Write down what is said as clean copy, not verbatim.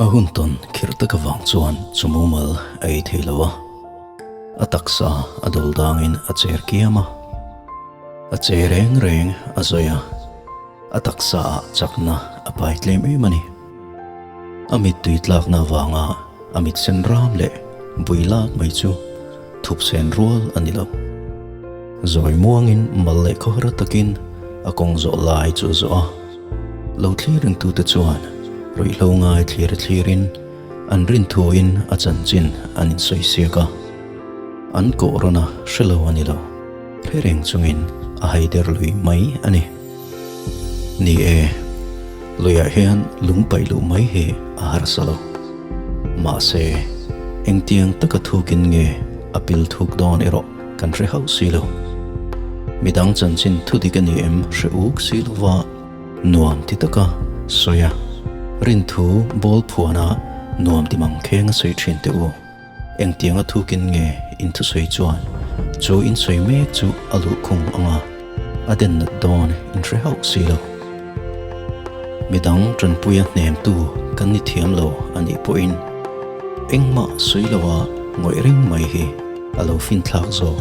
A hun tawn khirh tak avang chuan chu mumal a ei thei lo a, a taksa a dawl dangin a cher kiam a, a che reng reng a zawi a, a taksa ah chakna a pai tlem em a ni. A mittui tlakna avanga a mit sen ram leh bui lak mai chu thup sen rual a ni lo. Zawi muangin mal leh khawhar takin a kawng zawh lai chu a zawh a. Lo thlir ringtute chuan ruihhlo ngai thlir thlirin an rin thuin a chanchin an insawi siak a. An kawh rawn a hre lo a ni lo, hre reng chungin a haider lui mai a ni. Ni e, luiah hian lung paih luh mai hi a harsa lo. Mahse, engtiang taka thukin nge a pil thuk dawn erawh kan hre hauh si lo. Midang chanchin thudik a ni em hre uk si lova nuam ti taka sawi a, rinthu bawl phuana nuam ti mang kheng a sawi thin teh u. Engtianga thukin nge in thusawi chuan chu in sawi mek chu a luhkhung ang a, a den nat dawn in hre hauh si lo. Midang tanpuia hnemtu kan ni thiam lo a nih pawhin engmah sawi loa ngawih reng mai hi a lo finthlak zawk.